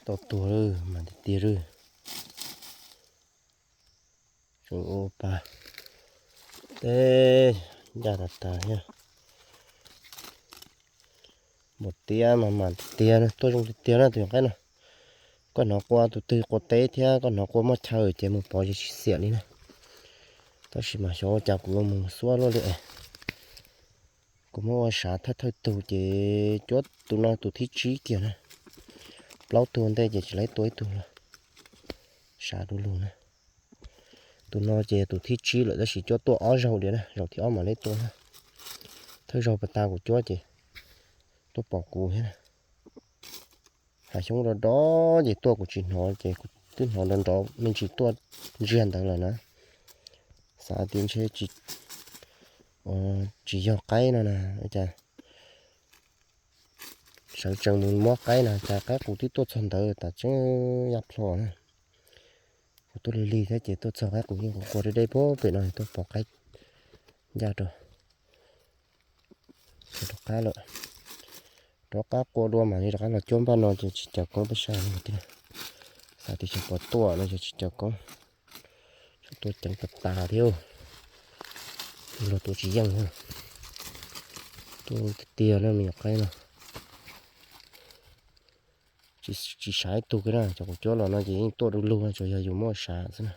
Tau tuag lawm, mas tiag tiag lawm. Tseem ua pa teb ncaj tas tas thiab. Npua tiab mas mas tiag tiag, tuaj zoo tiag tiag na tus nyuam qaib no. Koj hnov qua tus twg qua teb thiab koj hnov qua muaj chaw ces mus pov ces tsis xiam li na. Tab sis mas xyov ua cas kuv yuav mus xuab luaj li es. Kuv muab ua sav thawj thawj tug ces cuab tus no tus thib tsib kiag na. Plaub tug ua ntej ces tsis laib tua ib tug los. Sav du lug na. Tus no ces tus thib tsib lawm tab sis cuab tuaj ob zaug diam na, zaum thib ob mam li tua na. Thawj zaug pas tas kuv cuab ces tuaj pom kuv thiab na. Hav xyoob nrov nrov ces tuaj kuv tsis hnov ces kuv twb hnov nrov nrov me ntsis tuaj ntsiag ntawd lawm na. Xav tias ntshe tsis yog qaib no na, cas sawv tsees mus muab qaib na, cas qaib qus twb tuaj txog ntawd tas tseeb ya plho na. Kuv tuaj lig lig thiab ces tuaj txog qaib qus yeej qua qua deb deb puag pem no tuaj pom qaib ncaj rau rov qab lawm. Rov qab qua dua mam li rov qab los cuab npaj no ces tsis caw koob peb sab no tiag. Xav tias xyov puas tuaj no ces tsis caw koob. Tsuas tuaj ceev tas tas thiab. Luag tua tsis yeej, tuaj tiag tiag na me nyuam qaib no. Tsis sav ib tug kiag na, cov kuv cuab los no ces yeej tuaj du lug, tsuas yog yus muab sav xwb na.